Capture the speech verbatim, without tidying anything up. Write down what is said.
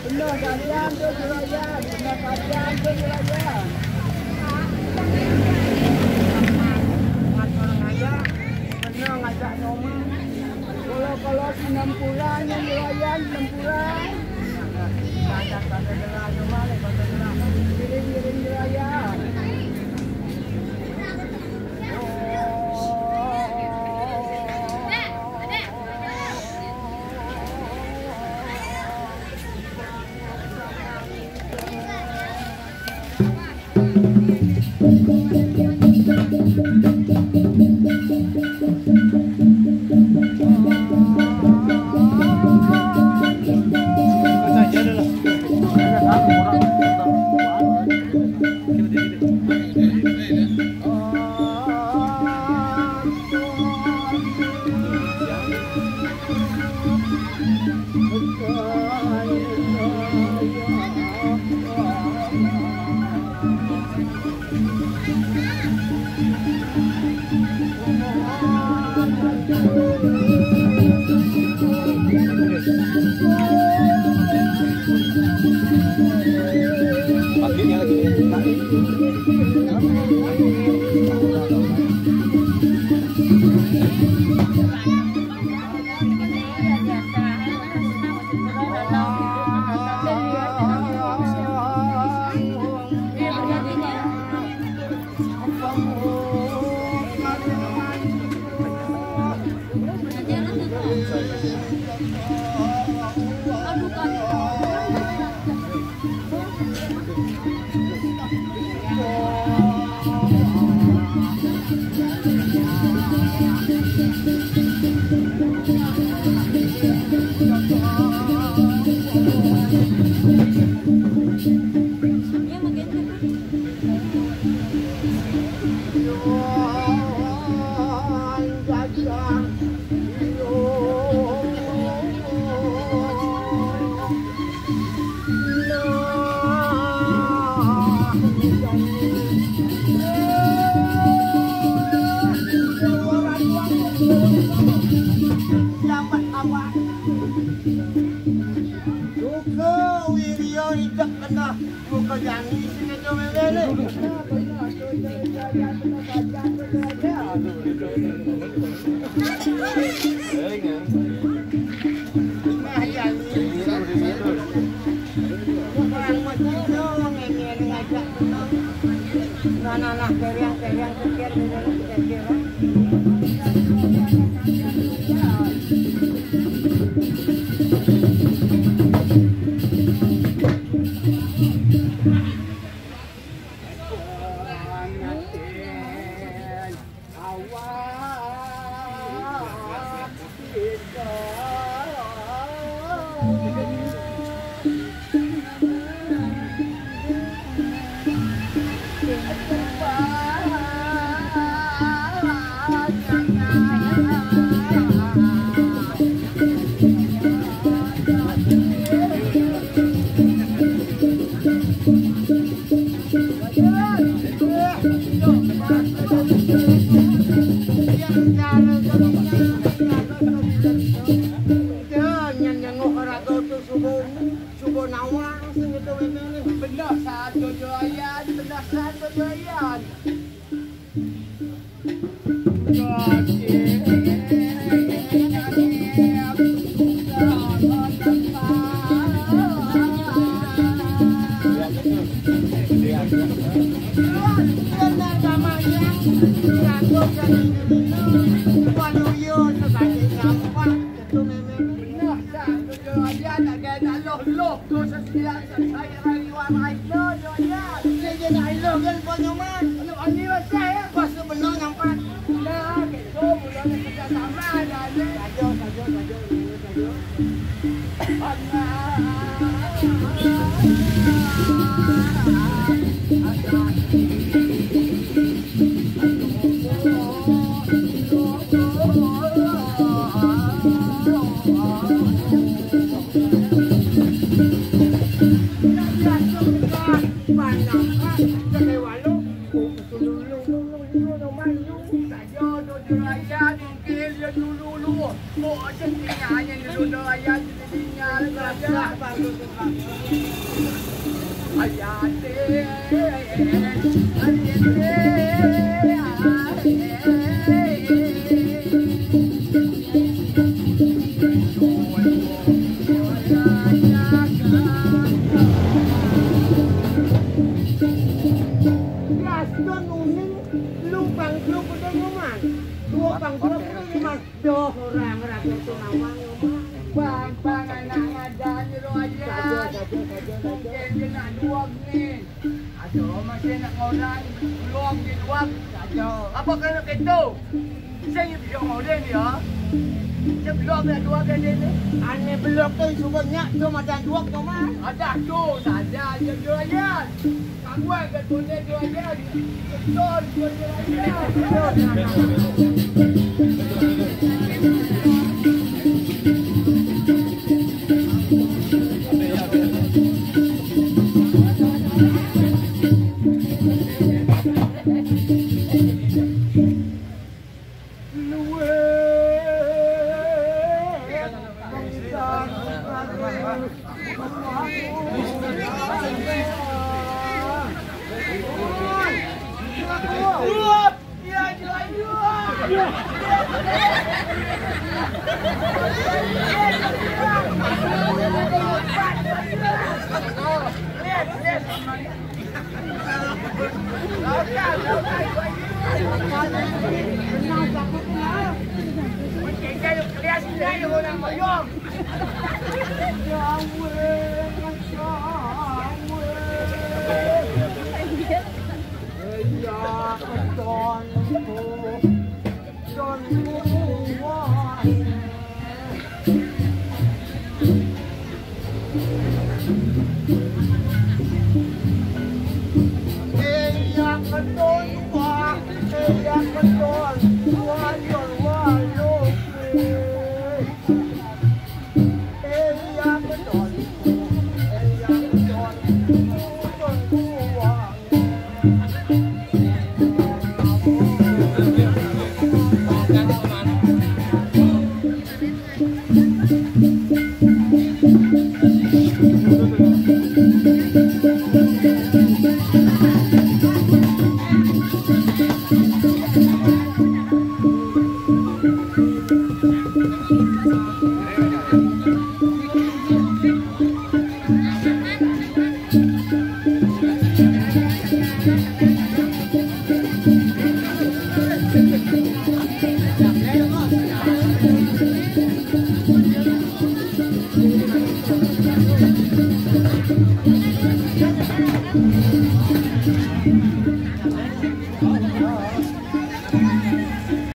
Bener kalian tuh juragan, bener kalian tuh juragan. Bener ngajak nyoman. Kalau kalau si Nempura nih juragan, Nempura. Banyak kata dengar nyoman, kata dengar. Ngiring-ngiring juragan. Duka wirya idep kendah duka jani sing ngejo mewene. Nah, nah, nah, keriang, keriang, keriang, keriang. Nyen nyenguk raga tu subuh, subuh nawang sing itu memang ni. Benar saja Joyan, benar saja Joyan. Waduh, yo, sakit nyawa. Bener, Sat. Jujur aja, nak gaya nak loh, loh. Terus sekian, saya rayuan, rayuan, jujur aja. Dia je nak loh, kan, Puan Nyoman? Loh, ani rasa, ya? Pas tu benar nampak. Dah, gitu, benar nak kerja sama, dah, ni. Saja, saja, saja, saja. Gaston uning lu pangkruk udah nyoman. Dua pangkruk udah nyoman. Doh, orang rakyat tu nawang nyoman. Bang, bang, anak ngajar ni lo aja. Saja, saja, saja, saja. Mungkin dia nak dua ni. Ada masih nak orang belum di luar. Saja. Apa kena ketu? Saya bisa orang dia. Saya belum nak dua kali ni. Ane belum tu, suruh nyak tu macam dua tu, Man. Ada tu, saja je, dua je. Kawan ke tu ni, dua je. Betul, dua je.